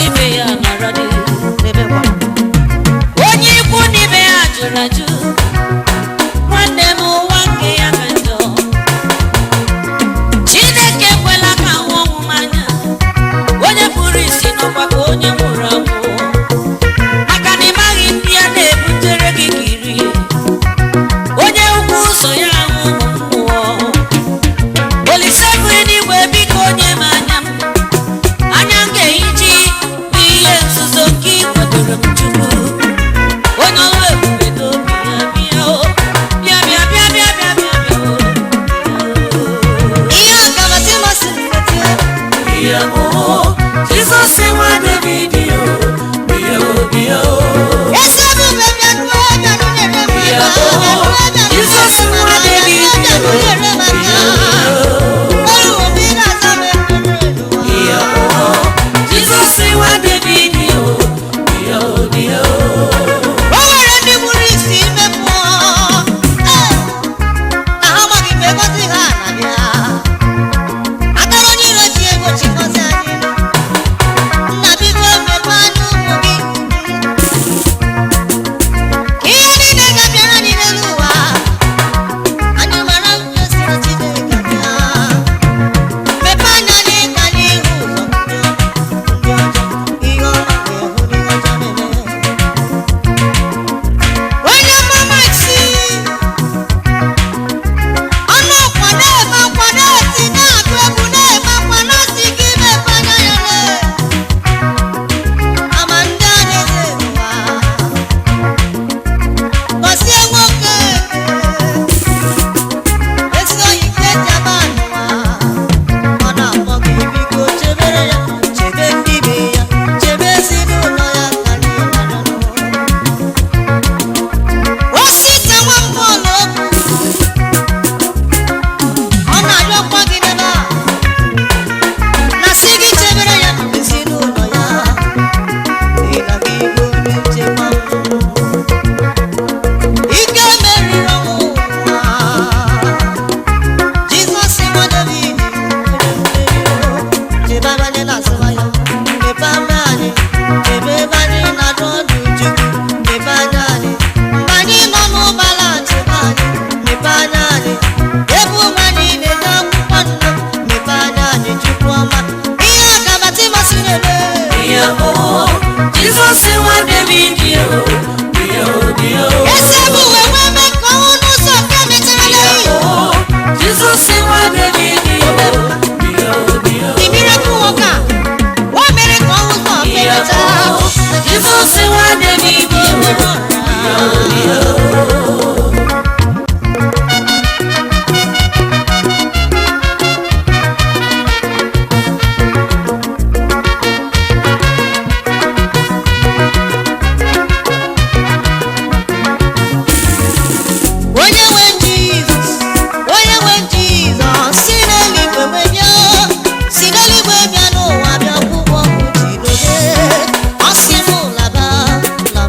ibe ya nọrọ dị. Onye ikwu na ibe ya jụrụ ajụ, nwanne m, ụwa nke ya ka njọ. Chineke ekwela ka ahụ ọnwụ m anya. Onye pụrụ isi n'ọkwa ka onye nwụrụ anwụ, maka na ị maghị ndị a na-ebutere gị ka iri. Onye ukwu ụzọ ya ahụ ụmụ mmụọ. Olise bụrụ n'igwe, biko onye m anya m, anya m ga-ehichi bụ ihe nzuzo nke ị kwadoro m. Chukwu onye ọrụ ebube n'obi ya, bịa o, bịa, bịa, bịa, bịa, bịa, bịa, bịa o. Ihe akabati masịrị metie. Bịa o, Jizọs nwa David o, bịa o, bịa o. Ezi ebube, bịaruo, bịaru nyere m aka. Bịaruo, bịaru Jizọs nyere m nwa aka. David. Bịaruo, bịaru nyere m aka. Ọrụ obi na-aza m ekpere n'ụwa. Bịa o, Jizọs nwa David o, bịa o, bịa o. O nwere ndị gburu isi ime mmụọ. Ee, na ha amaghị mgbe ngọzi ha na-abịa. Akara onye iro ji egbochi ngọzi anyị. Nna, biko mepee anya ụmụ gị. Ka ihe niile ga-abịara anyị n'elu ụwa, anyị mara nke si na Chineke bịa. Mepee anya anyị ka anyị hụ ụzọ ndị ọjọọ, ihe ọma na-ehụ n'ihe ọjọọ na-eme. Onye mama chi ọnụ ọkwa na-eme akwa, na-eti, na-agụ egwu, na-eme akwa, na-asị gị mepe anya ya lee ama ndị a na-eze ụwa. Gọzie nwoke ezi oyi nke eji aba n'ụwa. Ọ na-akpọ gị, biko chebere ya, chebe ndị be ya, chebe ezinụlọ ya ka anyị nara n'ụwa. Osita nwa mmụọ okwu, ọ na-arịọkwa gị n'ebe a na sị gị chebere ya ezinụlọ ya, n'ihi na gị bụ onye nchekwa m. Ike meriri ọnwụ ụwa. Jizọs nwa David, onye mmeri o, chebe anyị na-azụ ahịa, mepee anya anyị, chebe ebe anyị na-adụ ọdụ. Chukwu, mepee anya anyị mgbe anyị nọ n'ụgbọala, chebe anyị, mepee anya anyị ebe ụmụ anyị na-eje akwụkwọ. Nna, mepee anya anyị. Chukwu ọma, ihe akabati masị na-eme. Bịa o, Jizọs nwa David o, bịa o, bịa o. Ezi ebube wee mee ka ọnwụ n'ụzọ nke mechara Bịa n'ihi. o, Jizọs nwa David o, bịa o, bịa o. The miracle worker, o mere ka ọnwụ ụzọ nke Bịa mechara. o, Jizọs nwa David o, bịa o, bịa o. Onye nwe Jizọs, onye nwe Jizọs, si n'eluigwe wee bịa, si n'eluigwe bịa n'ụwa, bịa kwụkwọ mkpuchi n'obe. Ọ sị m laba, laba.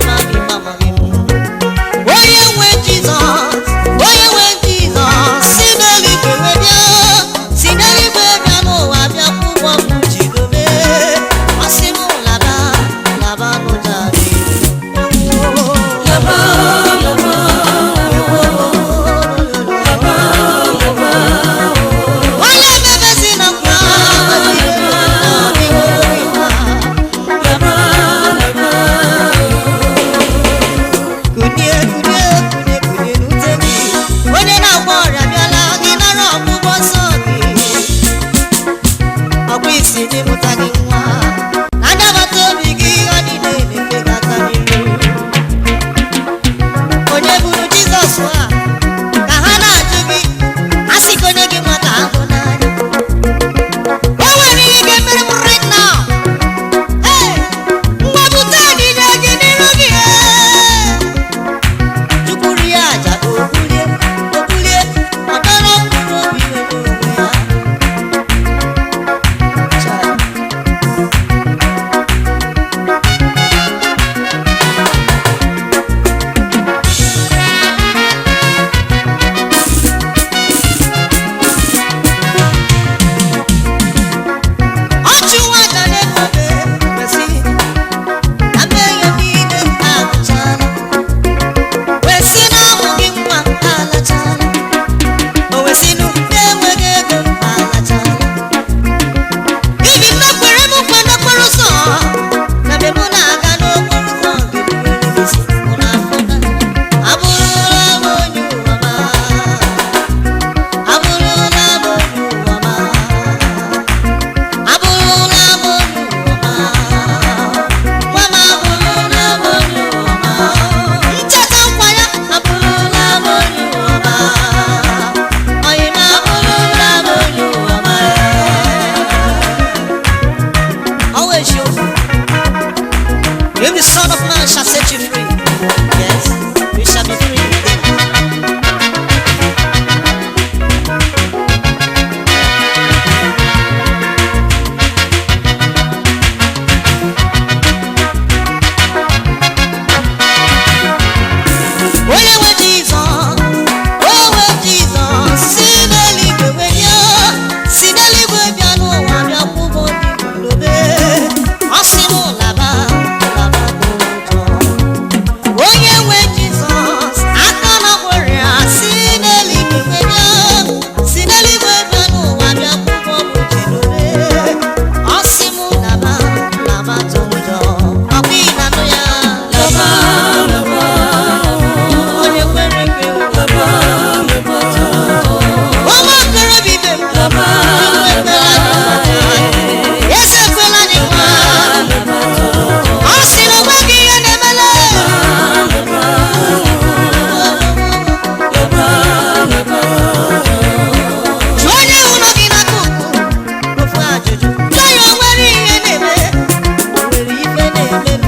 Chukwu.